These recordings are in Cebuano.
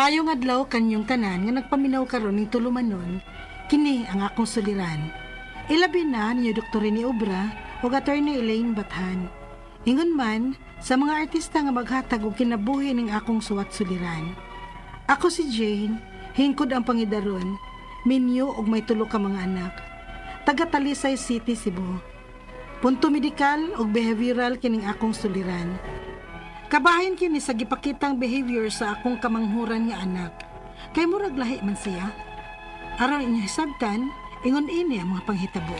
Maayong adlaw kanyong tanan nga nagpaminaw karon ning tulumanon, kini ang akong suliran. Ilabi na ninyo Dr. Rene Obra ug Attorney Elaine Bathan. Ingon man sa mga artista nga maghatag og kinabuhi ning akong suwat suliran. Ako si Jane, hingkod ang pangidaron, minyo og may tulo ka mga anak. Taga Talisay City, Cebu. Punto medikal ug behavioral kining akong suliran. Kabahin kini sa gipakitang behavior sa akong kamanghuran nga anak. Kay murag lahi man siya. Aron inyo hisabtan, ingon ini ang mga panghitabo.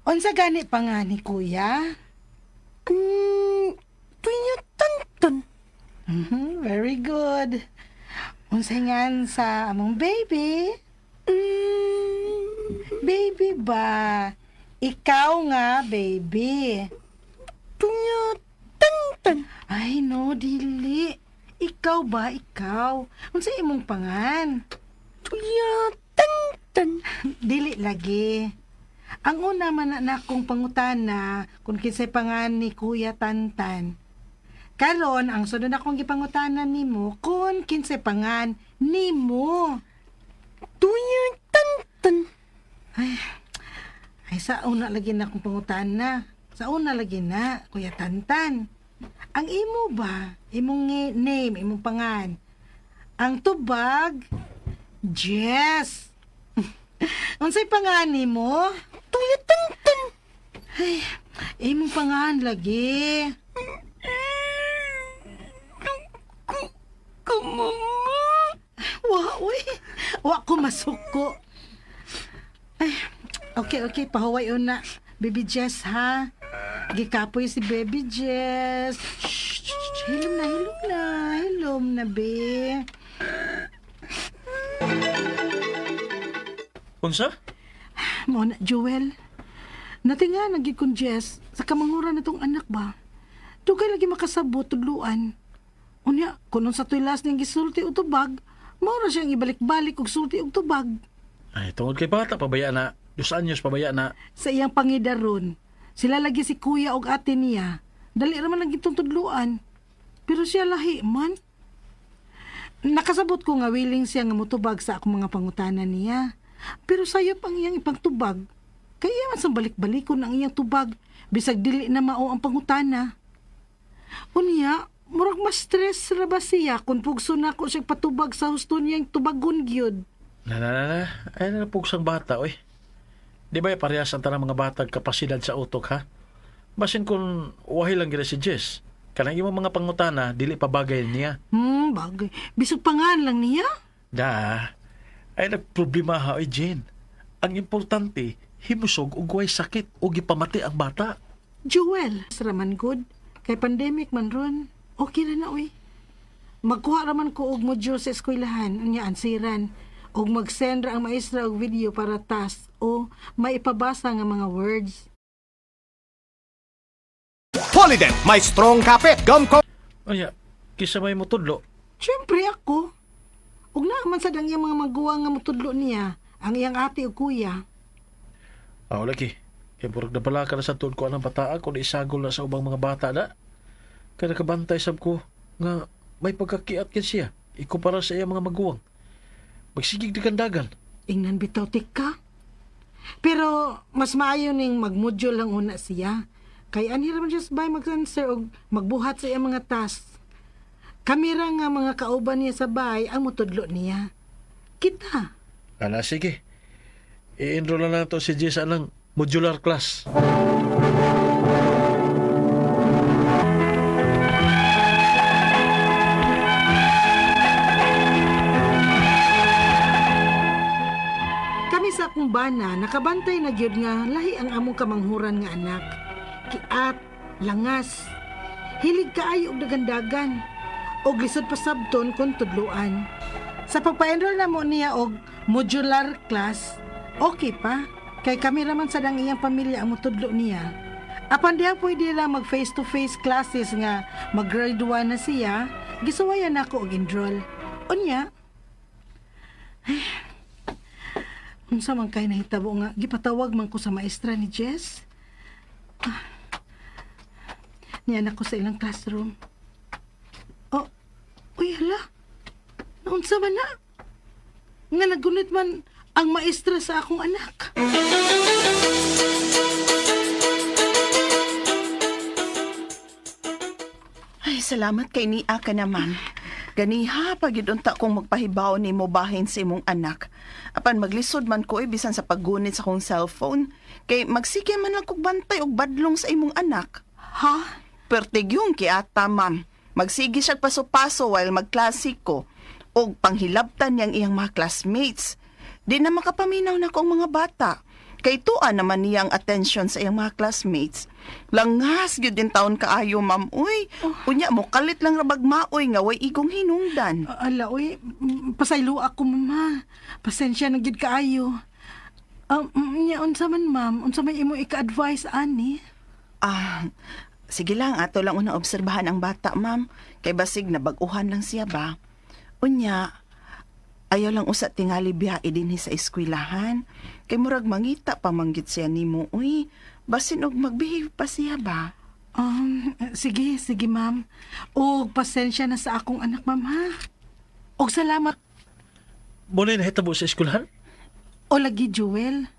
Unsa gani pa nga ni kuya? Tuya tantan. Very good. Unsa ngan sa among baby? Baby ba? Ikaw nga, baby. Tuya tantan. Ay, no, dili. Ikaw ba, ikaw? Unsa imong pangan? Tuya tantan. Dili lagi. Ang una man na nakong pangutana kung kinsay pangan ni Kuya Tantan. Karon ang sunod akong gipangutana nimo kung kinsay pangan nimo. Tuya tantan. Ay, sa una lagi na akong pangutana. Sa una lagi na, Kuya Tantan. Ang imo ba? Imong name, imong pangan. Ang tubag, Jess. Unsay pangan nimo? Tuya tantan. Ay, imong pangan lagi. Kumama. Wa, uy. Wa ko masuko. Ay, okay, pahuway una. Baby Jess, ha? Gikapoy si Baby Jess. Shh, shh, shh. Hilom na, hilom na. Hilom na, be. Unsa? Mo na, Joel. Natinga, nagig kong Jess, sa kamanguran na tong anak ba? Dugay lagi makasabot, tudluan. Unya, kung sa tuy last niyang gisulti o tubag, maura siyang ibalik-balik og sulti og tubag. Ay, tungod kay bata, pabaya na. 2 anyos, pabaya na. Sa iyang pangidaron, sila lagi si kuya og ate niya. Dali ra man lagi itong tudluan. Pero siya lahi man. Nakasabot ko nga willing siya nga mutubag sa akong mga pangutana niya. Pero sayop ang iyang ipagtubag. Kaya man sa balik-balikon ang iyang tubag, bisag dili na mao ang pangutana. Unya, murag mas stress ra ba siya kung pugso na ko siya patubag sa husto niyang tubagon gyud. Na, na, na, na. Ay, napugsang bata, oy. Di ba parehas ang tanang mga batag kapasidad sa utok, ha? Basin kung wahi lang gila si Jess. Kanang imong mga pangutana, dili pa bagay niya. Bagay. Bisag pangan lang niya. Da, ay nagproblema ha, oy, Jane. Ang importante, himusog ug way sakit o gipamati ang bata. Joel, raman good. Kay pandemic man ron. Okay ra na, uy. Magkuha raman ko og module sa eskwelahan, unya ansiran. Og mag-send ra ang maestra og video para task o maipabasa nga mga words. Polydent, may strong kapit, gum ko. Unya, kisa may mutudlo. Siyempre ako. Ug naa man sad ang iyang mga maguwang nga motudlo niya, ang iyang ate ug kuya. Ah, lagi. Kay burag na bala ka na sa tuod ko anang bataa kung isagol na sa ubang mga bata na. Kaya nakabantay sab ko nga may pagkakiat kin siya ikumpara sa iyang mga maguwang. Magsigig di kandagan. Ingnan bitaw tika. Pero mas maayo ning magmodule lang una siya. Kay anhi ra man siya sa bahay mag-answer og magbuhat sa iyang mga tasks. Kami ra nga mga kauban niya sa bahay ang mutudlo niya. Kita. Ala, sige. I-enroll na nato si Jess anang modular class. Kami sa akong bana, nakabantay na gyud nga lahi ang among kamanghuran nga anak. Kiat, langas, hilig kaayo og dagandagan, og lisod pasabton kon tudloan. Sa pagpa-enroll na mo niya og modular class, okay pa, kay kami raman sad ang iyang pamilya ang motudlo niya. Apan diha pwede lang mag face-to-face classes nga mag-grade 1 na siya, gisuwayan nako og enroll. Unya, Unsa man kay nahitabo nga gipatawag man ko sa maestra ni Jess? Ah. Niya ko sa ilang classroom. Oh, uy hala. Naunsa man na? Nga nagunit man ang maestra sa akong anak. Ay, salamat kay niya ka na, ma'am. Ganiha, pag unta kong magpahibaw ni mo bahin sa imong anak. Apan maglisod man ko, eh, bisan sa paggunit sa akong cellphone. Kay magsige man lang kog bantay og badlong sa imong anak. Ha? Pertigyong kiata, ma'am. Magsige siya paso-paso while magklase ko. Og panghilabtan niyang iyang mga classmates. Di na makapaminaw na ko ang mga bata. Kay tuwa naman niya ang attention sa iyang mga classmates. Langas gyud din taon kaayo, ma'am. Uy, unya mo kalit lang rabag maoy nga way igong hinungdan. Ala, uy, pasaylo ako, mama. Pasensya na gid kaayo. Nya, unsa man, ma'am? Unsa man imo ika-advise, ani? Ah, sige lang, ato lang unang obserbahan ang bata, ma'am. Kay basig na bag-uhan lang siya ba. Unya, ayaw lang usa tingali biyahe dinhi sa eskwelahan. Kay murag mangita pa manggit siya nimo. Uy, basin og magbehave pa siya ba? Sige, sige, ma'am. O, pasensya na sa akong anak, ma'am, ha? Og salamat. Muna nahitabo sa eskwelahan? O lagi, Joel.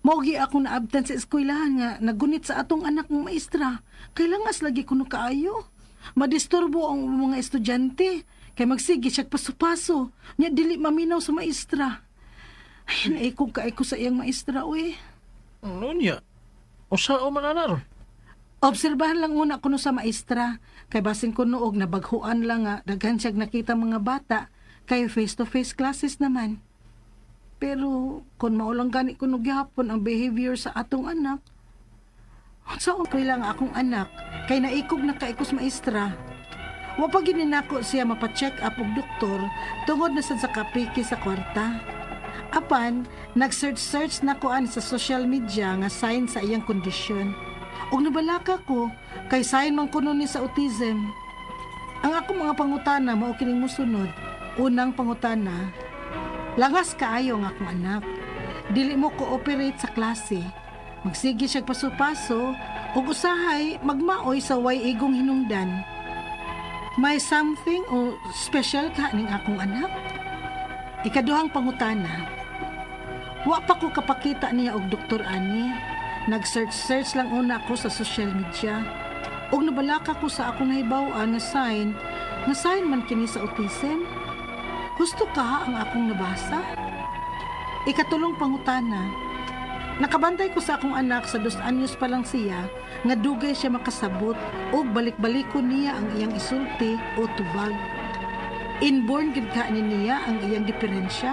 Mogi ako naabtan sa eskwelahan nga nagunit sa atong anak ng maestra. Kailangas lagi kuno kaayo. Madisturbo ang mga estudyante. Kay magsige siya paso-paso. Nya dili maminaw sa maestra. Ay, naikog ka ko sa iyang maestra, uy. Ano niya? Usa o man ana ron? Obserbahan lang una kuno sa maestra. Kay basin kuno og nabaghuan lang nga daghan siyag nakita mga bata kay face to face classes naman. Pero kung maulang gani kuno gihapon ang behavior sa atong anak, unsa okay lang akong anak kay naikog na kaikos maestra. Wa pa gid nako siya mapa-check up og doktor tungod na sad sa kapiki sa kwarta. Apan, nag-search-search na ko an sa social media nga sign sa iyang kondisyon. Og nabalaka ko, kay sign man kuno ni sa autism. Ang akong mga pangutana mao kining mosunod. Unang pangutana, langas kaayo ang akong anak. Dili mo cooperate sa klase. Magsige siya paso-paso ug usahay magmaoy sa way igong hinungdan. May something o special ka ning akong anak? Ikaduhang pangutana, wa pa ko kapakita niya og doktor ani. Nag-search-search lang una ako sa social media. Og nabalaka ko sa akong nahibaw-an nga sign man kini sa autism. Husto ka ang akong nabasa? Ikatulong pangutana, nakabantay ko sa akong anak sa 2 anyos pa lang siya nga dugay siya makasabot og balik-balikon niya ang iyang isulti o tubag. Inborn gid ka ni niya ang iyang diferensya.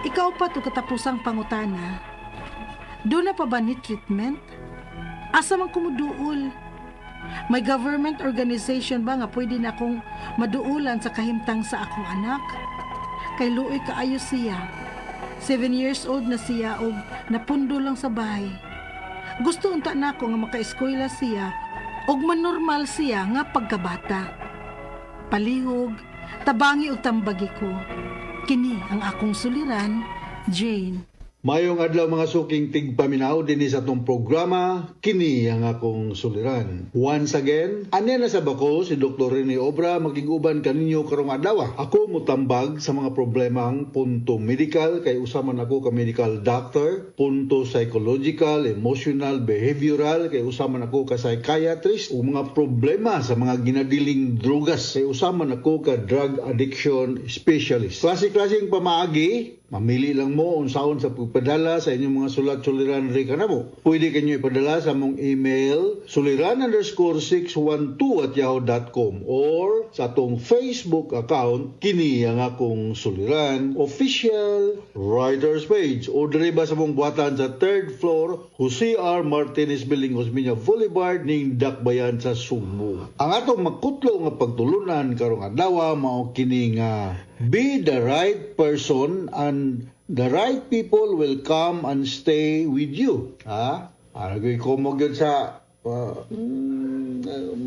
Ikaupat ug katapusang pangutana, duna pa ba ni treatment? Asa man ko moduol? May government organization ba nga pwede na akong maduulan sa kahimtang sa akong anak? Kay luoy kaayo siya. 7 years old na siya og napundo lang sa bahay. Gusto unta nako nga makaeskwela siya og manormal siya nga pagkabata. Palihog, tabangi og tambagi ko. Kini ang akong suliran, Jane. Mayong adlaw, mga suking tigpaminaw, dinhi sa atong programa Kini ang Akong Suliran. Once again, anya na sa bako si Dr. Rene Obra makig-uban kaninyo karong adlaw. Ako mutambag sa mga problemang punto medical kay usa man ako ka medical doctor, punto psychological, emotional, behavioral kay usa man ako ka psychiatrist, ug mga problema sa mga ginadiling drugas kay usa man ako ka drug addiction specialist. Klase-klaseng pamaagi. Mamili lang mo unsaon sa pagpadala sa inyong mga sulat suliran ri kanamo. Pwede kanyo ipadala sa among email suliran_612@yahoo.com or sa atong Facebook account Kini ang Akong Suliran Official Writers Page o diri ba sa among buhatan sa third floor, Jose R. Martinez Building, Osmeña Boulevard, ning Dakbayan sa Sugbo. Ang atong makutlo nga pagtulunan karong adlaw mao kini nga "Be the right person and the right people will come and stay with you." Ha? Ano ko mo gyud sa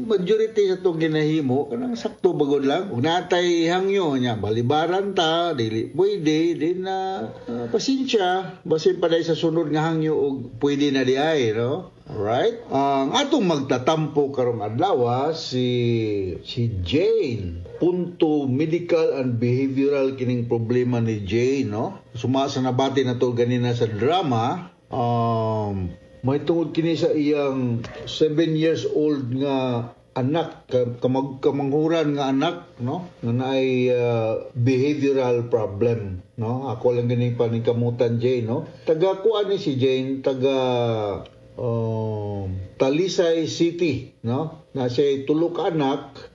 Majority sa itong ginahimo kanang sakto bagod lang. Ug natay hangyo nya balibaran ta, dili pwede di na, pasensya, basin pa sa sunod nga hangyo og pwede na di ay, no? Alright? Ang atong magtatampo karong adlaw si si Jane. Punto medical and behavioral kining problema ni Jane, no? Suma sa nabati na to ganina sa drama, may tungod kini sa iyang 7 years old nga anak, kamanghuran nga anak, no, nga naay behavioral problem, no. Ako lang ganing paningkamutan, Jane, no. Taga kuan ni si Jane, taga Talisay City, no. Na siya tulo ka anak,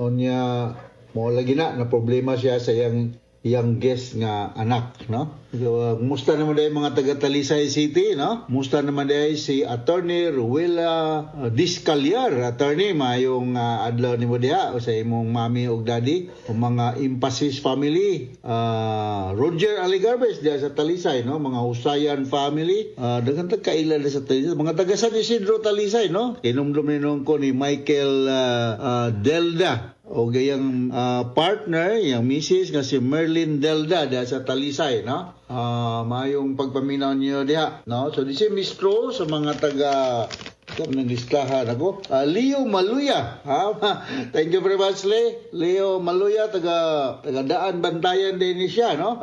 unya mo lagi na na problema siya sa iyang youngest nga anak, no? So, musta naman dahil mga taga Talisay City, no? Musta naman dahil si Attorney Ruela Discaliar. Attorney, mayong adlaw nimo diha o sa imong mami ug daddy o mga Impasis family. Roger Aligarbes diha sa Talisay, no? Mga Husayan family. Daghan tag kaila sa Talisay. Mga taga San Isidro Talisay, no? Kinumdum ni ko ni Michael Delda o gayang partner, yang misis nga si Merlin Delda diha sa Talisay, no? Mayong pagpaminaw niyo diha, no? So di si Mistro sa mga taga nang listahan ako. Leo Maluya. Ha? Thank you very much, Le. Leo Maluya, taga Daan Bantayan din siya, no?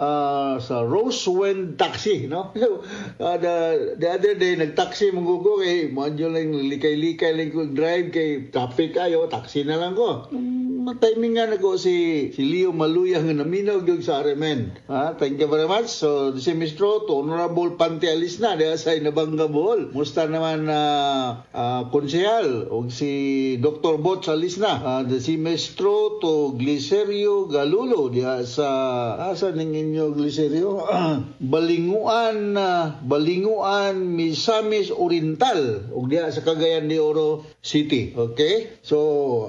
Sa Rosewind Taxi, no? The other day, nagtaxi mong kay mo lang likay-likay lang ko drive kay traffic ayo, taxi na lang ko. Timing nga nako si Leo Maluya nga naminaw gyud sa RMN. Ha? Thank you very much. So, si Mistro, to Honorable Pante Alisna diha sa Inabanga Bohol. Musta naman konsehal og si Dr. Bot Alisna. Si Mistro to Glicerio Galulo diha sa asa ning inyo Glicerio? Balinguan, Misamis Oriental og diha sa Cagayan de Oro City. Okay? So,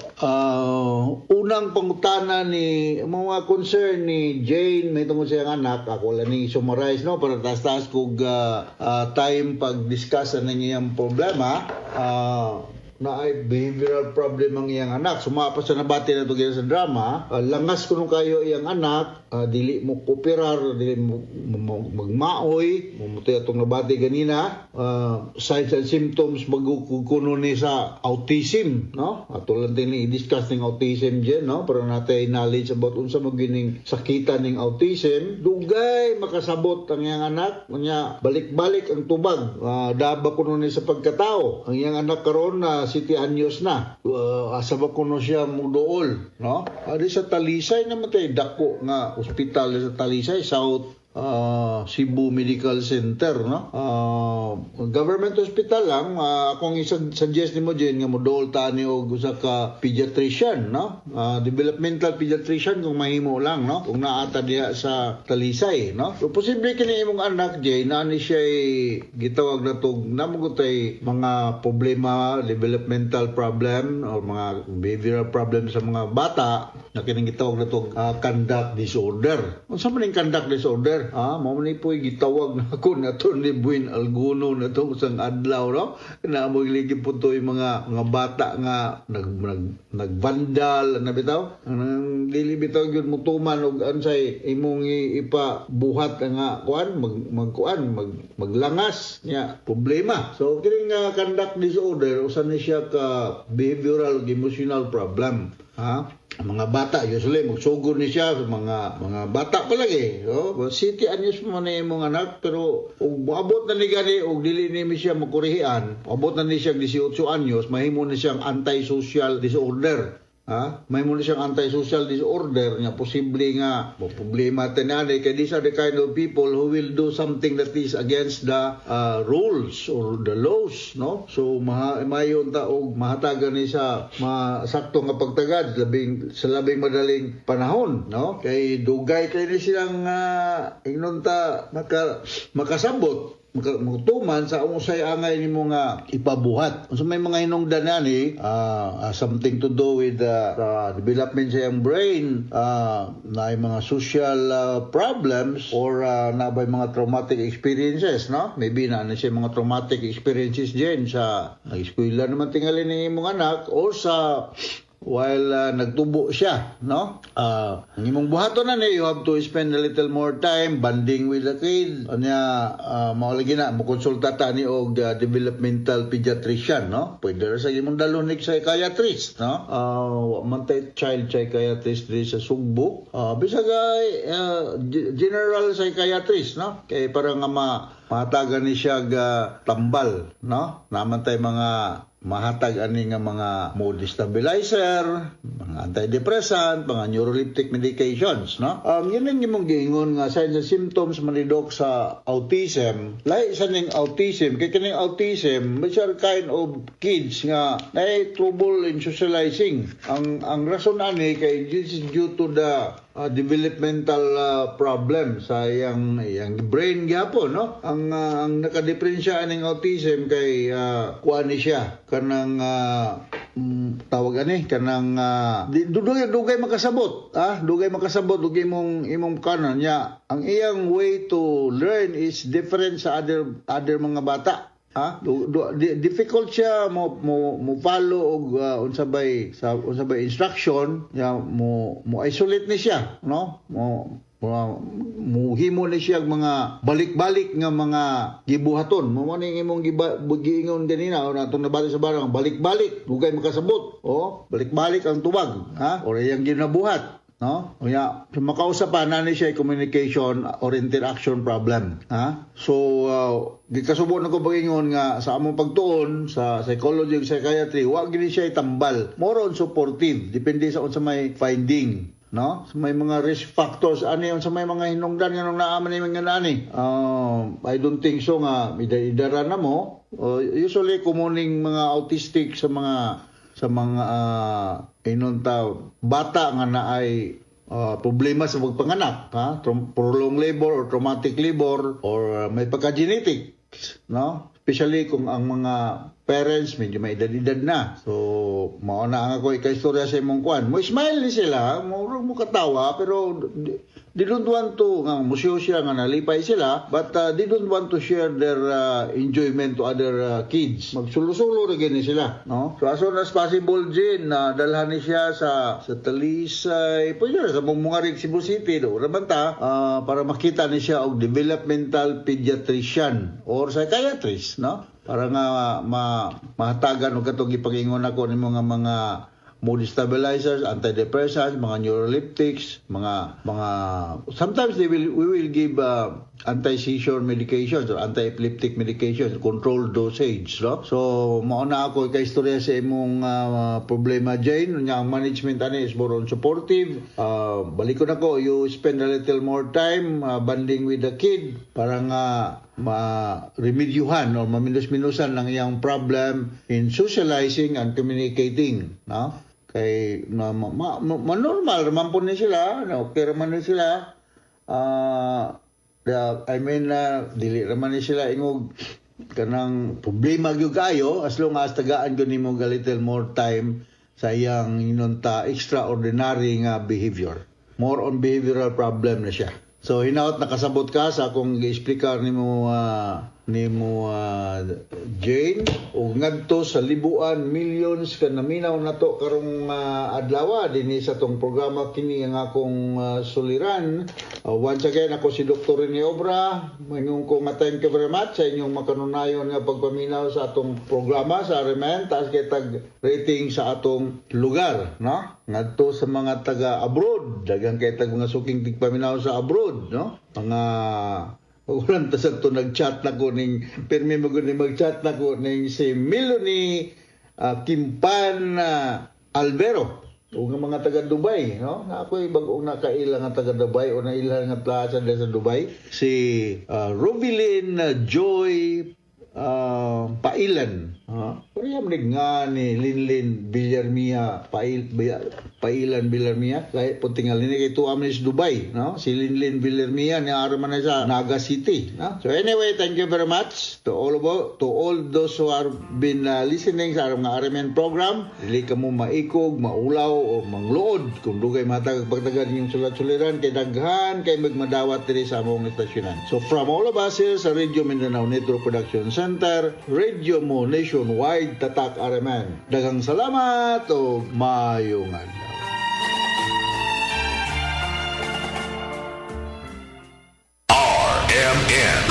unang pangutana ni mga concern ni Jane may tungod sa iyang anak, ako lang ni summarize, no, para taas-taas kog time pag-discuss na niyang problema. Na ay behavioral problem ang iyang anak. Sumapa sa nabati na ito sa drama, langas kuno kayo iyang anak, dili mo kooperar, dili mo magmaoy, mumuti atong nabati ganina, signs and symptoms magkukuno ni sa autism, no? Ato lang din i-discuss ning autism dyan, no? Para natay knowledge about unsa magining sakitan ning autism. Dugay makasabot ang iyang anak, unya balik-balik ang tubag, daba kuno ni sa pagkatao. Ang iyang anak karon na City Anyos na. Asa ba kuno siya mudool, no? Adi sa Talisay naman tayo dako nga ospital sa Talisay, South Cebu Medical Center, no? Government hospital lang. Akong i-suggest nimo Jane nga modool ta ni og usa ka pediatrician, no? Developmental pediatrician kung mahimo lang, no? Kung naata diha sa Talisay, no? So posible kini imong anak, Jane, na ni siya gitawag na tog namugutay mga problema, developmental problem or mga behavioral problem sa mga bata na kining gitawag na tog conduct disorder. Unsa man ning conduct disorder? Mao man ni po'y gitawag na ako na to ni Buin Alguno na to usang adlaw, no? Na mo giligi po to yung mga bata nga nagvandal na bitaw. Ang dili bitaw gyud mutuman og unsay imong ipabuhat nga kuan magkuan maglangas nya problema. So kini nga conduct disorder usa ni siya ka behavioral ug emotional problem. Ha? Ang mga bata usually magsugod ni siya sa mga bata pa lagi, no? City anyos mo na imong anak, pero ug moabot na ni gani og dili ni siya makurihian, moabot na ni siya 18 anyos, mahimo ni siyang antisocial disorder. Ha? Mahimo ni siyang antisocial disorder nga posible nga mo problema tinani kay these are the kind of people who will do something that is against the rules or the laws, no? So mayon ta og mahatagan ni sa masakto nga pagtagad labing sa labing madaling panahon, no? Kay dugay kay ni silang ingnon ta makasabot. Matuman sa unsay angay nimo nga ipabuhat. Unsa may mga hinungdan ani, something to do with the development sa iyang brain, na mga social problems or na bay mga traumatic experiences, no? Maybe na na siya mga traumatic experiences din sa nag-eskwela naman tingali ni imong anak or sa while nagtubo siya, no? Ang imong buhaton na ni, you have to spend a little more time bonding with the kid. Anya, mao lagi na, mokonsulta ta ni og developmental pediatrician, no? Pwede ra sa imong dalhon ni psychiatrist, no? Wa man tay child psychiatrist diri sa Sugbo. Bisag general psychiatrist, no? Kay para nga ma mahatagan ni siya tambal, no? Naman tay mga mahatag ani nga mga mood stabilizer, mga antidepressant, mga neuroleptic medications, no? Ang yun ang imong giingon nga signs and symptoms manidok sa autism. Lahi sa ning autism, kay kining autism, may kind of kids nga naay trouble in socializing. Ang rason ani kay this is due to the developmental problem sa iyang brain gyapon, no? Ang nakadiferensya aning autism kay kuan ni siya kanang tawag ani kanang dugay dugay makasabot, ah, dugay makasabot, dugay imong imong kanon nya. Ang iyang way to learn is different sa other other mga bata. Ah, difficult siya mo follow og unsa bay sa unsa bay instruction ya, mo isolate ni siya, no? Mo muhimo ni siya og mga balik-balik nga mga gibuhaton. Mo mo ning imong giingon ganina o natong nabati sa barang, balik-balik, dugay makasabot, oh, balik-balik ang tubag, ha, or iyang ginabuhat, no? Unya, sa makausap pa na ni siya communication or interaction problem, ha? So, gikasubo na ko pagingon nga sa among pagtuon sa psychology ug psychiatry, wa gini siya tambal. More on supportive, depende sa unsa may finding, no? Sa may mga risk factors ani, sa may mga hinungdan nga nung naa man ni mga nani. I don't think so nga ida-idara na mo. Usually commoning mga autistic sa mga inunta bata nga naay problema sa pagpanganak, ha, prolonged labor or traumatic labor or may pagka-genetic, no? Especially kung ang mga parents medyo may edad-edad na. So mao na ang ako ikaistorya sa imong kwan. Mo smile ni sila, mo mo katawa, pero they don't want to nga musyo siya nga nalipay sila, but they don't want to share their enjoyment to other kids. Magsulo-sulo ra gini sila, no? So as soon as possible, Jane, na dalhan ni siya sa Talisay, pwede ra sa Mungarig, Cebu City do raman ta, para makita ni siya og developmental pediatrician or psychiatrist, no? Para nga ma mahatagan og katong gipagingon ako ni mga mood stabilizers, antidepressants, mga neuroleptics, mga sometimes they will we will give anti-seizure medications or anti-epileptic medications, controlled dosage, no? So mao na ako kay istorya sa imong problema, Jane. Nya ang management ani is more on supportive. Balikon ako, you spend a little more time bonding with the kid para nga ma-remedyohan or maminus-minusan ang iyang problem in socializing and communicating, no? Kay na, ma normal raman po ni sila, no? Okay raman ni sila. I mean, dili raman ni sila ingog kanang problema gyud kayo as long as tagaan gyud nimo a little more time sa iyang inunta extraordinary nga behavior. More on behavioral problem na siya. So hinaot nakasabot ka sa akong gi-explicar nimo, Jane, ug ngadto sa libuan millions ka naminaw nato karong adlaw dinhi sa tong programa kini ang akong suliran. Once again, ako si Dr. Rene Obra. Maingon ko nga thank you very much sa inyong makanunayon nga pagpaminaw sa atong programa sa RMN. Taas kay tag rating sa atong lugar, no? Ngadto sa mga taga abroad, daghan kay tag mga suking tigpaminaw sa abroad, no? Mga walang ta sa to nag-chat na ko ning pirmi mo gud ni mag-chat na ko ning si Melanie Kimpan Alvero o nga mga taga Dubai, no? Na ako'y bag-ong nakaila nga taga Dubai o naila nga plaza diri sa Dubai, si Robilin Joy Pailan, ha? Pareha man nga ni Linlin Villarmia Pail. Pailan Villarmia. Lahi po tingali ni kay tuwa man sa Dubai, no? Si Linlin Villarmia ni ara man na sa Naga City, no? So anyway, thank you very much to all of to all those who are been listening sa arang nga RMN program. Dili ka mo maikog, maulaw o mangluod kung dugay matag pagtagan inyong sulat-suliran kay daghan kay magmadawat diri sa among estasyonan. So from all of us here sa Radio Mindanao Network Production Center, Radio Mo Nationwide, Tatak RMN. Daghang salamat o maayong adlaw. RMN.